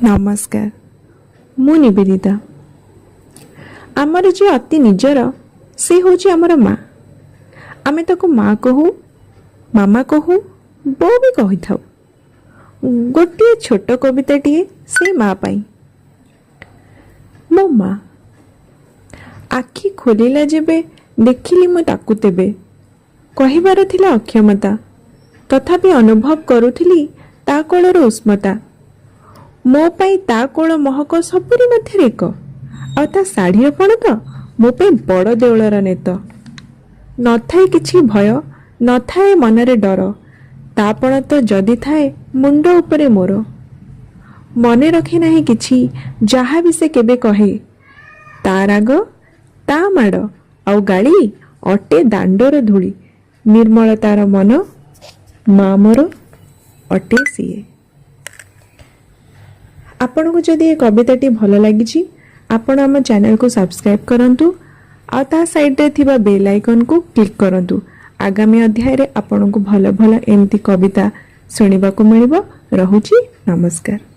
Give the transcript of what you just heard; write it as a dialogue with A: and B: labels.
A: ନମସ୍କାର, ମୁଁ ନିବେଦିତା। ଆମର ଯିଏ ଅତି ନିଜର, ସେ ହେଉଛି ଆମର ମା। ଆମେ ତାକୁ ମା କହୁ, ମାମା କହୁ, ବୋଉ ବି କହିଥାଉ। ଗୋଟିଏ ଛୋଟ କବିତାଟିଏ ସେଇ ମା ପାଇଁ। ମୋ ମା। ଆଖି ଖୋଲିଲା ଯେବେ, ଦେଖିଲି ମୁଁ ତାକୁ ତେବେ। କହିବାର ଥିଲା ଅକ୍ଷମତା, ତଥାପି ଅନୁଭବ କରୁଥିଲି ତା କୋଳର ଉଷ୍ମତା। ମୋ ପାଇଁ ତା କୋଳ ମହକ ସବୁରି ମଧ୍ୟରେ ଏକ, ଆଉ ତା ଶାଢ଼ୀର ପଣତ ମୋ ପାଇଁ ବଡ଼ ଦେଉଳର ନେତ। ନଥାଏ କିଛି ଭୟ, ନଥାଏ ମନରେ ଡର, ତା ପଣତ ଯଦି ଥାଏ ମୁଣ୍ଡ ଉପରେ ମୋର। ମନେ ରଖେ ନାହିଁ କିଛି ଯାହା ବି ସେ କେବେ କହେ। ତା ରାଗ, ତା ମାଡ଼ ଆଉ ଗାଳି ଅଟେ ଦାଣ୍ଡର ଧୂଳି। ନିର୍ମଳ ତାର ମନ, ମା ମୋର ଅଟେ ସିଏ। ଆପଣଙ୍କୁ ଯଦି ଏ କବିତାଟି ଭଲ ଲାଗିଛି, ଆପଣ ଆମ ଚ୍ୟାନେଲକୁ ସବସ୍କ୍ରାଇବ୍ କରନ୍ତୁ ଆଉ ତା ସାଇଡ଼୍ରେ ଥିବା ବେଲ୍ ଆଇକନ୍କୁ କ୍ଲିକ୍ କରନ୍ତୁ। ଆଗାମୀ ଅଧ୍ୟାୟରେ ଆପଣଙ୍କୁ ଭଲ ଭଲ ଏମିତି କବିତା ଶୁଣିବାକୁ ମିଳିବ। ରହୁଛି, ନମସ୍କାର।